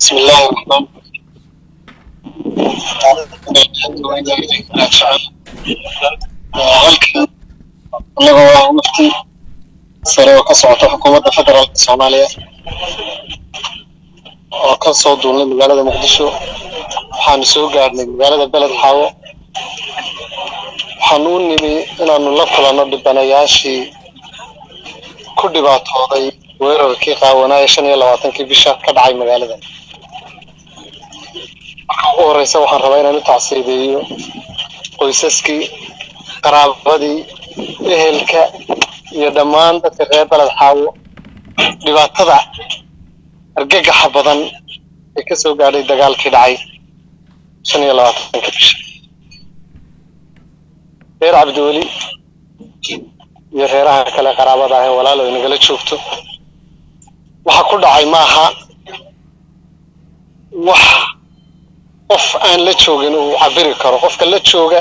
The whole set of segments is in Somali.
بسم الله الرحمن الرحيم وإنا إليه راجعون. Halkan anagoo ah wafdi sare oo ka socota xukuumadda federaalka Soomaaliya oo ka soo duulnay magaalada Muqdisho, waxaanu soo gaadhnay magaalada Beled Xaawo. Waxaanu u nimi inaanu la kulanno dhibanayaashii ku dhibaatooday weerarkii qaawanaaye 25-kii bisha ka dhacay magaalada. Marka ugu horeysa, waxaan rabaa inaan u tacsiideeyo qoysaskii, qaraabadii, ehelka iyo dhammaan dadka reer Beled Xaawo dhibaatada argagaxa badan ee ka soo gaadhay dagaalkii dhacay 25-ka bisha. Reer Cabdiweli iyo reeraha kale qaraabada ah ee walaalo ay nagala joogto, waxa ku dhacay maaha wax qof aan la joogin uu cabiri karo. Qofka la jooga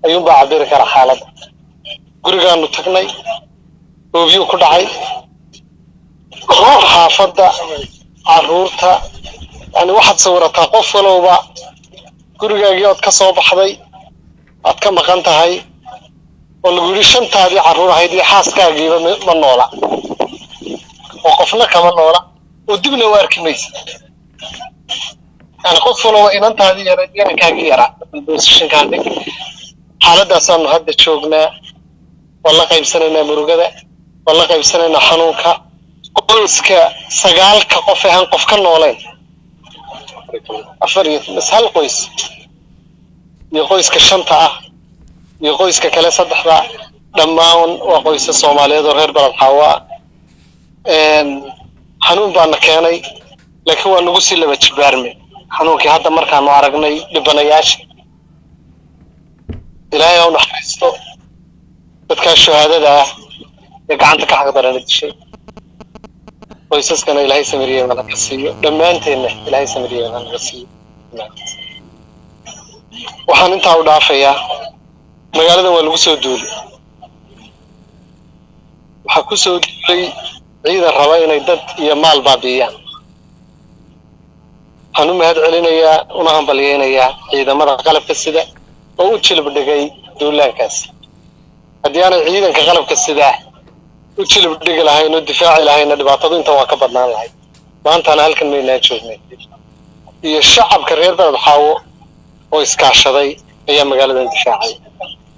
ayuunbaa cabiri kara xaaladda. Gurigaanu tagnay, hoobiyuu ku dhacay, xaafadda, carruurta. Yani waxaad sawirataa qof walowba gurigaagii ood ka soo baxday, aad ka maqan tahay, oo lagu yidhi shantaadii carruur ahayd iyo xaaskaagiiba ma noola, oo qofna kama noola, oo dibna u arki maysa. Yani qof walowba inantaadii yarayd, inankaagii yaraa, positionkaa dhig. Xaaladaasaanu hadda joognaa. Waan la qaybsanaynaa murugada, waan la qaybsanaynaa xanuunka. Qoyska sagaalka qof ahaan qof ka noolayn, afar iyo bas hal qoys, iyo qoyska shanta ah iyo qoyska kale saddexda, dhammaan waa qoysa Soomaaliyeed oo reer Balad Xaawo ah. Xanuun baana keenay, laakiin waa nagu sii laba jibaarme xanuunkii hadda markaanu aragnay dhibanayaasha. Ilaahay ha u naxariisto dadkaa shuhaadada ah ee gacanta ka xaqdarana dishay. Qoysaskana Ilaahay samiriye naga siiyo, dhammaanteenna Ilaahay samiriye naga siiyo. Waxaan intaa u dhaafayaa, magaaladan waa lagu soo duulay. Waxaa ku soo duulay ciidan raba inay dad iyo maal baabi'iyaan. Waxaan u mahad celinayaa una hambalyeynayaa ciidamada qalabka sida oo u jilib dhigay duulaankaas. Haddii aanay ciidanka qalabka sidaa u jilib dhigi lahayn oo difaaci lahayna, dhibaatadu intan waa ka badnaan lahayd, maantana halkan maynaan joognay. Iyo shacabka reer Beled Xaawo oo iskaashaday ayaa magaaladan difaacay.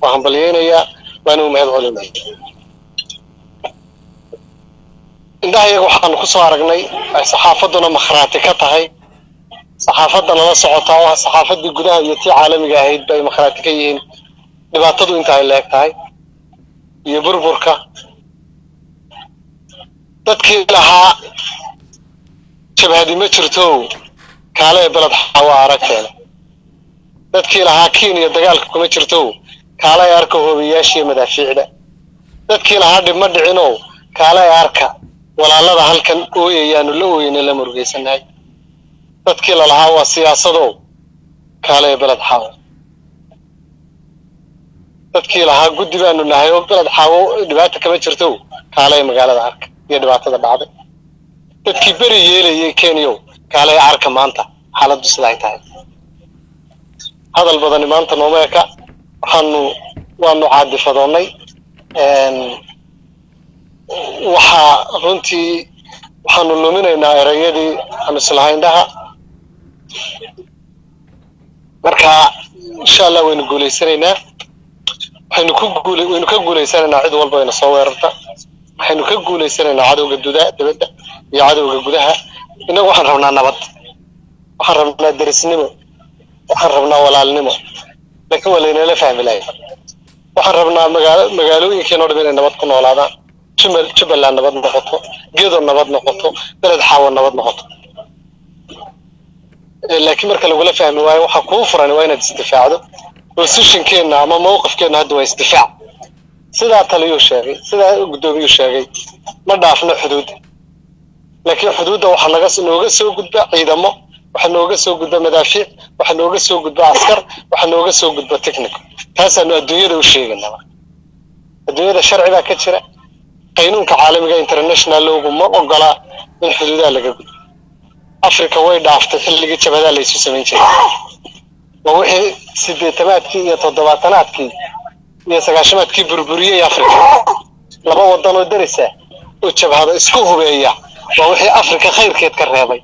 Waa hambalyeynayaa, waana u mahad celinaya. Indhaha iyaga waxaanu ku soo aragnay, ay saxaafadduna makhraati ka tahay, saxaafadda nala socotaa oo ah saxaafaddii gudaha iyo tii caalamiga ahayd bay makhraati ka yihiin, dhibaatadu inta ay leeg tahay iyo burburka. Dadkii lahaa jabhadi ma jirto, kaale ee Beled Xaawo aragteena. Dadkii lahaa Kenya dagaalka kuma jirto, kaale ee arka hoobiyaashiiyo madaafiicda. Dadkii lahaa dhib ma dhicinow, kaale ee arka walaalada halkan ooyayaanu la ooyeyna, la murugaysanahay. Dadkii lalahaa waa siyaasadow, kaale ee Beled Xaawo. Dadkii lahaa guddi baanu nahay oo Beled Xaawo dhibaata kama jirto, kaale ee magaalada arka iyo dhibaatada dhacday. Dadkii beri yeelayay Kenyow, kaale ee arka maanta xaaladdu sida ay tahay. Hadal badani maanta nooma eka. Waxaanu waanu caadifadoonnay. Waxaa runtii waxaanu luminaynaa erayadii aanu islahaa indhaha. Marka insha Allah waynu guulaysanaynaa. Waxaynu ku guul waynu ka guulaysanaynaa cid walba ayna soo weerarta. Waxaynu ka guulaysanaynaa cadowga duda dibadda iyo cadowga gudaha. Innagu waxaan rabnaa nabad, waxaan rabnaa derisnimo, waxaan rabnaa walaalnimo, laakiin waa laynala fahmi lahay. Waxaan rabnaa magaalooyinkeena o dham inay nabad ku noolaadaan, Jubbaland nabad noqoto, Gedo nabad noqoto, Beled Xaawo nabad noqoto. Laakiin marka lagula fahmi waayo, waxaa kuu furan waa inaad isdifaacdo. Positionkeenna ama mowqifkeenna hadda waa isdifaac. Sidaa taliyuu sheegay, sidaa guddoomiyuu sheegay, ma dhaafno xuduudda, laakiin xuduudda waxaa naga nooga soo gudba ciidamo, waxaa nooga soo gudba madaafiic, waxaa nooga soo gudba askar, waxaa nooga soo gudba technical. Taasaanu adduunyada u sheegaynaa. Marka adduunyada sharci baa ka jira. Qaynuunka caalamiga, international lawgu, ma ogola in xuduudaha laga gudbo. Africa way dhaaftay xilligii jabhadaa la isu samayn jiray. Waa wixii 80-aadkii iyo 70-aadkii iyo 90-aadkii burburiyey Africa. Laba wadan oo derisa oo jabhado isku hubeeya waa wixii Africa khayrkeed ka reebay.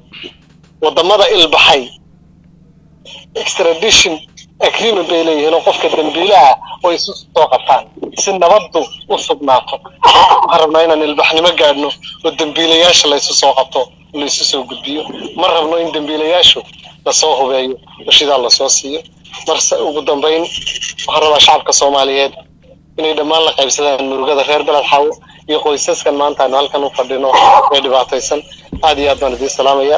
Wadamada ilbaxay extradition agreement bay leeyihiin oo qofka dambiilaha oo isu soo qabtaan si nabaddu u sugnaato. Waxaan rabnaa inaan ilbaxnimo gaadhno oo dambiilayaasha la isu soo qabto, la isu soo gudbiyo. Ma rabno in dambiilayaashu lasoo hubeeyo oo shidaal lasoo siiyo. Marse ugu dambayn waxaan rabaa shacabka Soomaaliyeed inay dhammaan la qaybsadaan murugada reer Beled Xaawo iyo qoysaskan maanta aynu halkan u fadhino ee dhibaataysan. Aad iyo aad baan idiin salaamaya.